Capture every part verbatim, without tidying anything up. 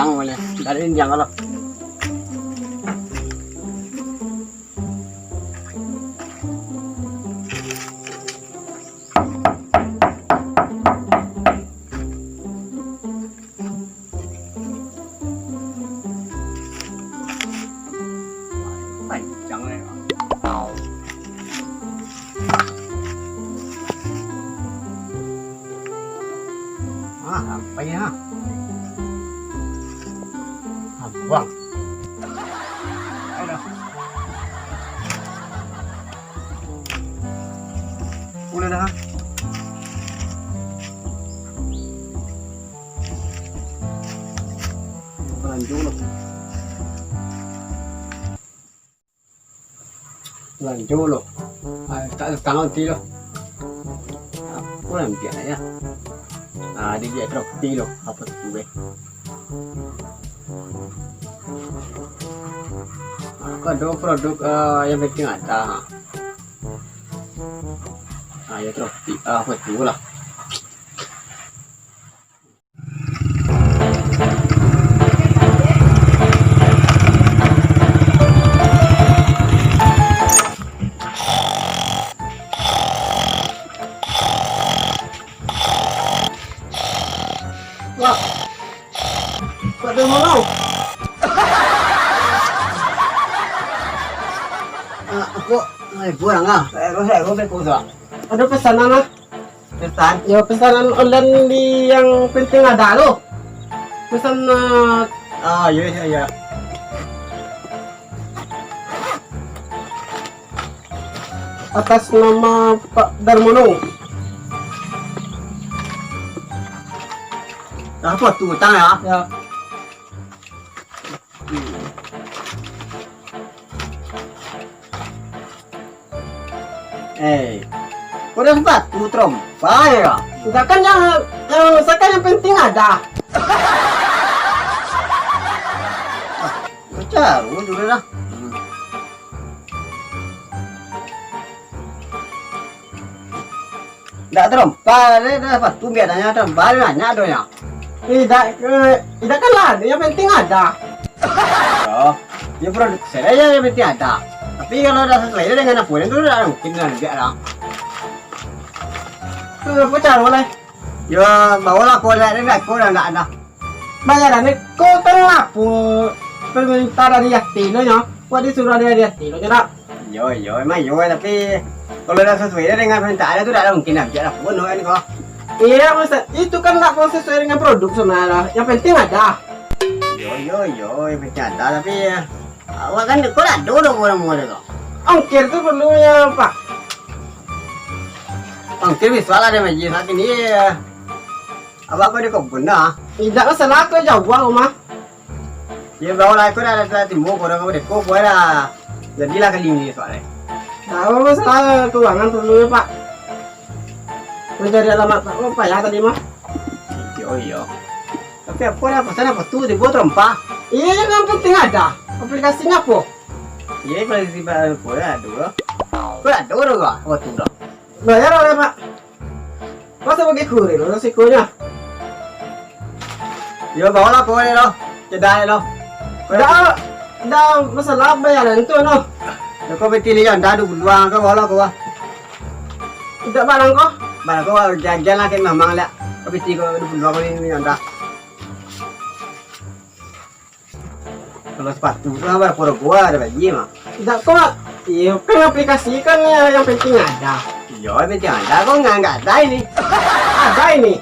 Ang boleh. Dari Indian kalau. Panjang ni. Ah, sampai ha. Ah, buang. Ayo dah. Boleh dah. Lanjut lah. Lanjut lo. Ah, tak tangan ti lo. Aku lah ambiak ya. Ah, di dia trofi lo. Apa tu, eh? Aku ada produk, eh, yang penting ada. Ah, ya trofi. Ah, apa tu lah. Wah, pada mau? Ah, aku, eh, kurang ah. Eh, aku, aku, aku, aku, Ada pesanan lah. Pesan? Yo, pesanan online di yang penting ada tu. Pesan, eh, Ah, iya, iya, iya. Atas nama Pak Darmono. Apa tu utang ya? Ya. Eh, kau dah sempat tu trompa ya? Udah kan yang, yang saya kan yang penting ada. Ah, kau cari dulu dah. Ndak terompa, dah, dah, pas tu biar nanya terompa, nanya tu nya. Tidak, eh, tidak kan lah, yang penting ada. Oh, ya produk saya ya yang penting ada. Tapi kalau dah sesuai dengan apa yang tu dah mungkin dah biar lah. Tu apa cara lah? Ya, bawalah kau lihat ni, kau dah ndak ada. Bayaran ni, ko kan lapo permintaan dari ati lo nyo, ko disuruah dari ati lo nyo dak? Yo, yo, emang yo, tapi kalau dah sesuai dengan permintaan tu dak ada mungkin ambiak lah pun kan ko. Iya, masa itu kan ndak ko sesuai dengan produk sebenarnya. Yang penting ada. Yo, yo, yo, yang penting ada, tapi awak kan ko dak ado doh orang mua ko. Ongkir tu perlunya, Pak. Ongkir bisa lah dia majlis, tapi ni Abak ko di kobun dah. Indak masalah, ko jauah rumah. Yo, bawa lah, ko dah, dah, dah timbul, ko dah, ko deko, ko dah. Jadilah kali ni, Pak, eh. Tahu masalah keuangan perlu ya, Pak. Mencari alamat, Pak. Oh, payah tadi mah. Iyo, iyo. Tapi apa dah, pesan apa tu, tiba terompa? Iya, yang penting ada. Aplikasinya apa? Iya, aplikasi apa ya, aduh. Ko ado doh, Pak, waktu dah. Bayar lah, Pak. Masa bagi kurir lo sikonyo? Yo, bawalah ko ni lo. Cedai lo. Dah, dah masalah bayaran tu no. Yo, ko piti ni yo, ndak ado peluang ko, bawalah ko, wah. Tidak barang ko? Barang ko, jajan lah, kayak mamang lah. Ko piti ko, ado peluang ko ni, ni, ndak. Kalau sepatu tu lah, bara poro gua ado bagi mah. Indak ko, Mak. Iyo, kan aplikasi kan ya, yang penting ada. Iyo, yang penting ada. Kok nggak, nggak ada ini? Ada ini.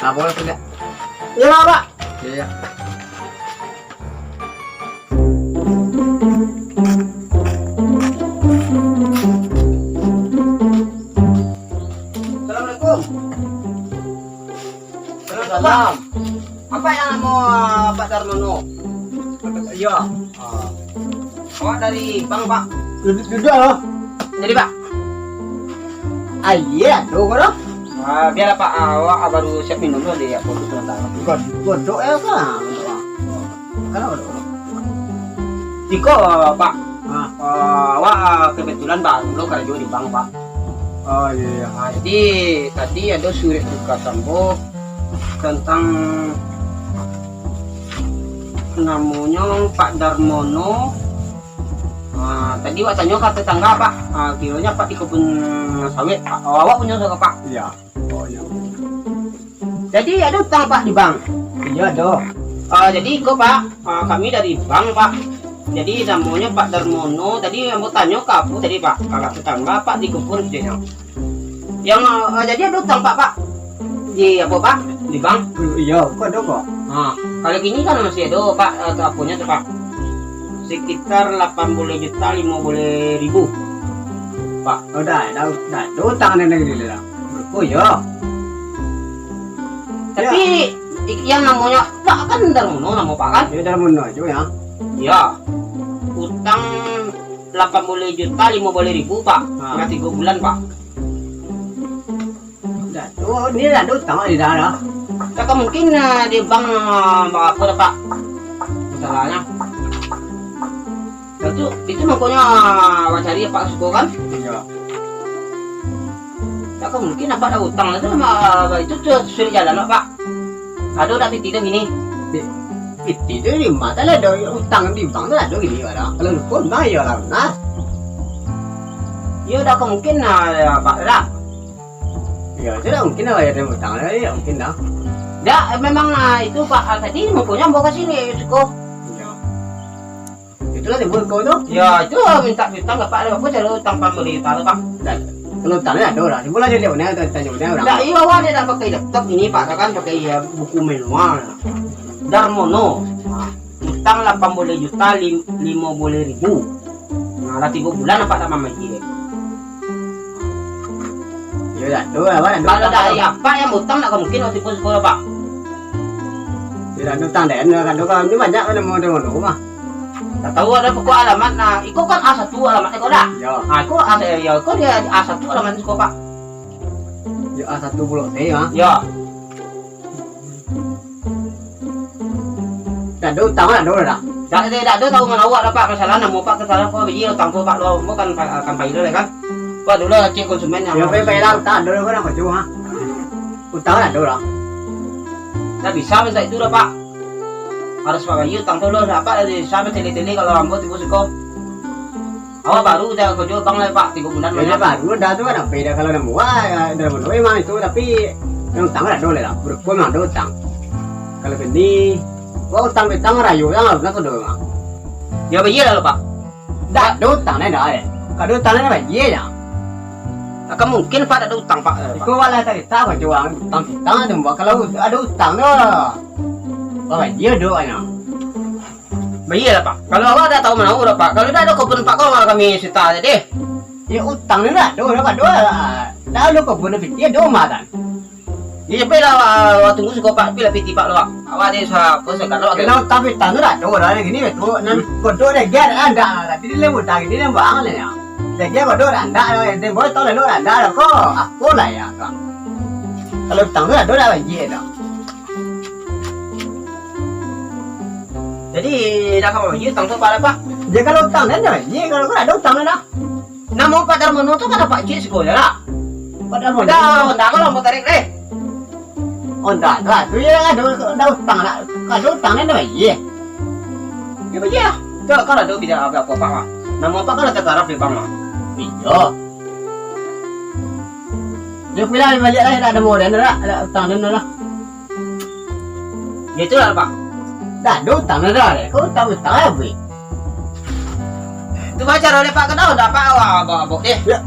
Apa lah tidak? Iyo lah, Pak. Iyo, iyo. Assalamualaikum. Salam. Apa yang namo, ah, Pak Darmono? Iya. Ah. Awak dari bank, Pak? Duduk, duduk lah. Jadi, Pak? Ah, iya, tu kau dah. Ah, biarlah, Pak. Ah, awak, ah, baru siap minum dulu di apa tu sebentar. Bukan, bukan, duduk ya, Pak. Kenapa tu? Iko, Pak. Ah. Ah, awak, ah, kebetulan baru lo karajo di bank, Pak. Oh, iya, iya. Ah, jadi, tadi ado surek tugas ambo tentang Namonyo Pak Darmono. Ah, tadi wak tanyo ka tetangga, Pak. Ah, kironyo Pak di kebun sawit. Ah, awak punyo sawo, Pak? Iya. Oh, iya. Jadi, ado utang, Pak, di bank? Iya, ado. Ah, jadi iko, Pak, ah, kami dari bank, Pak. Jadi, namonyo Pak Darmono. Tadi ambo tanyo ka apo tadi, Pak? Ka tetangga, Pak, di kebun, ceknyo. Yang, eh, jadi ado utang, Pak, Pak? Di apo, Pak? Di bank? Iyo, kok ado, kok? Ha, kalau kini kan masih ado, Pak, eh, tu aponyo tu, Pak. Sekitar lapan baleh juta limo baleh ribu, Pak. Oh, dah, dah, dah ado utang nan lagi lah. Oh, iyo. Tapi, ik-, yang namonyo Pak kan Darmono namo Pak kan? Iyo, Darmono ajo, ya. Iyo. Utang lapan baleh juta limo baleh ribu, Pak. Ha. Lah tigo bulan, Pak. Dah, tu, ni lah, dah utang lah di dalam. Takah mungkin, ah, di bank, ah, barapo dah, Pak? Masalahnyo. Itu, itu makonyo, ah, awak cari Apak siko kan? Iyo. Takah mungkin Apak ado utang lah tu, ma-, itu tu sulik jalan, Pak. Ado dak piti tu kini? Pi-, piti tu di ma tu lah, ado utang di bank tu ado kini, Pak, dah. Kalau lupo, nah, iyolah, lunas. Iyo, dak mungkin, ah, Pak, dah. Iyo, tu dak mungkin lah, bayar utang lah, dak mungkin dah. Dak, memang, ah, itu, Pak, ah, tadi makonyo ambo ka siko. Iyo. Itulah timbul kau tu. Yo, itu minta piutang, Pak, ado apo caro utang pambali utang tu, Pak? Dan kalau utang ni ado lah. Timbul lah dia lihat, tanyo urang. Dak, iyo, awak ni dak pakai laptop ini, Pak, kan pakai, ya, buku manual. Darmono. Ha, utang lapan baleh juta lim-, limo baleh ribu. Nah, lah tigo bulan Apak dak mambayia. Yo, dak tu, Apak dak. Kalau dak, ya, Apak yang utang dak mungkin waktu pun sekolah, Pak. Yo, dak utang deh, ado kan, ni banyak kan, mau, mau, mau, mah. Dak tahu ado pokok alamat, nah, iko kan A satu alamat iko dah. Yo. Ah, iko A, yo, iko dia A satu alamat iko, Pak. Yo, A satu Blok C, ha? Yo. Dak ado utang, dak ado dah. Dak ado, dak ado tahu mano awak dah, Pak. Masalah namo Pak ka salah, kok biji utang tu, Pak, lo, bukan, kan, kan, Pak, itu lah, kan. Pak, dulu lah, cek konsumen yang. Yo, pai, pai lah, utang dak ado lah, Pak, ha. Utang dak ado lah. Dak bisa minta itu dah, Pak. Harus Pak bayia utang tu lo, dak, Pak, dari sana tele-tele kalau ambo tibo siko. Awak baru dah karajo bank lah, Pak, tigo bulan. Yo, banyak. Baru dah tu kan, apo dah kalau namo, ah, ya, dah namo memang itu, tapi yang utang dak ado lah, berko memang ado utang. Kalau kini, wah, utang piutang rayo, yang harus nak ado memang. Yo, bayia lah, Pak. Dak ado utang, dah, dah, eh. Kalau ado utang, dah, bayia, ya. Takah mungkin, Pak, dak ado utang, Pak, eh, Pak. Iko wala tadi tak, Pak, jual utang piutang tu, Pak. Kalau ado utang tu, Pak, bayia doh, ya. Bayia lah, Pak. Kalau awak dak tahu mano dah, Pak. Kalau dak ado kebun Pak ko, kami sita tadi. Ya, utang ni dak ado, dak ado. Dak ado kebun, piti ado mah kan. Iyo, pai lah, awak, awak tunggu siko, Pak. Pai lah piti Pak lo, Pak. Awak ni sa-, apo sagalo, Pak. Kalau utang piutang tu dak ado dah, gini tu. Nan kodok dah, dah, dah, dah. Tapi dia utang, dia bang lah, ya. Dah, kodok dah, dah, dah. Dia buat tahu lalu dah, dah, kok. Apo lah, ya, kok. Kalau utang tu dak ado, dak bayia dah. Jadi, dah kamu bayia utang tu, Pak, dah, Pak? Dia kalau utang, dah, dah bayia. Kalau kau dak ado utang, dah. Namo Pak Darmono tu kan Apak cek siko je lah. Pak Darmono. Dah, dah, kalau mau tarik deh. Oh, dah, dah. Tu ya, ado, ado utang lah. Kalau ado utang, dah, dah bayia. Ya, bayia lah. Kalau, kalau ado, tidak ada apa-apa, Pak. Namo Apak kan lah tataraf di bank, Pak. Iyo. Yo, pai lah, baliak lah, dak ado modal dah, dak utang dah lah. Yo, itulah, Pak. Dak ado utang dah, dah. Kau utang, utang lah, Bui. Tu baca dah, Pak, kena dah, Pak, awak, abok, abok, eh. Yo.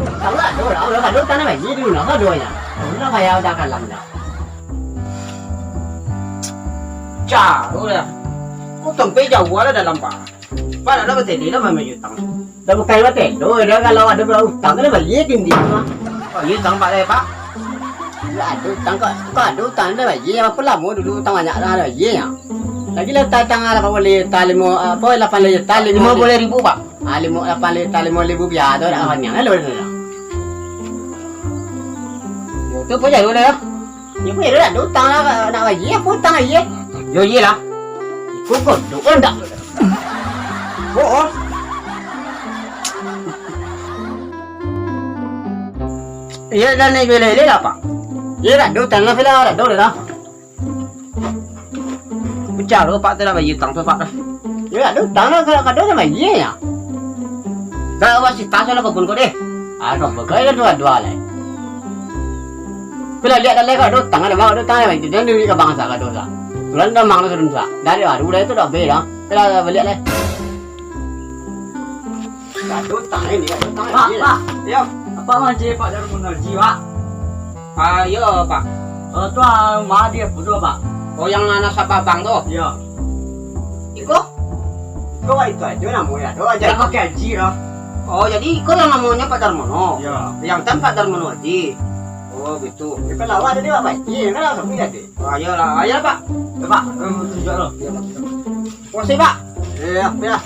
Utang dak ado lah, dak ado utang dah, Bui. Itu lah, dak ado nya. Dah bayar, dah kalam dah. Cak, udah. Kau sampai jauh lah dalam, Pak. Pak, dak ado bateli lah, main utang. Dah bukan bateli, dah kalau ado utang, dah bayia kini mah. Oh, iyo, utang Pak, eh, Pak. Dak ado utang, kok, kok ado utang, dah bayia. Apo lamo dulu utang banyak, dah bayia, ya. Lagi lah utang, utang lapan baleh juta, limo, apo, lapan baleh juta, limo baleh ribu, Pak. Ah, limo, lapan baleh juta, limo ribu rupiah tu, dak banyak lah, dah. Yo, tu apo jauh dah. Yo, apo dak ado utang lah, nak bayia, apo utang bayia? Yo, iyolah. Iko kodok kan dak. Oh, oh. Iyo, dah naik bela-bela lah, Pak. Iyo, dak ado utang lah, Fila, dak ado dah. Caro, Pak, tu lah bayia utang tu, Pak, dah. Yo, ado utang lah, kalau kado lah bayia, yo. Dah, awak si tas lah kabun ko deh. Ah, kok bagai lah dua-dua lai. Kau lah liek dah lai, kado utang, ado utang, ado utang, jan duit ka bank sa, kado sa. Bulan dah mang tu, sa. Dari baru dah tu dah be dah. Kau lah baliak lai. Kado utang ni, kado utang ni. Pak, Pak. Yo. Apak mangaji Pak Darmawan Haji, Pak? Ah, iyo, Pak. Oh, tu, ah, rumah di apo tu, Pak? Oh, yang nasabah bank tu? Iyo. Iko? Iko itu aja namonyo, ado aja. Jan pakai Haji lah. Oh, jadi iko yang namonyo Pak Darmono? Iyo. Yang tan Pak Darmono Haji. Oh, gitu. Iko lawan tadi Pak Haji, kan langsung jadi. Oh, iyolah. Ayolah, Pak. Yo, Pak. Kami tunjuk lo. Iyo, Pak. Makasih, Pak. Iyo, iyo.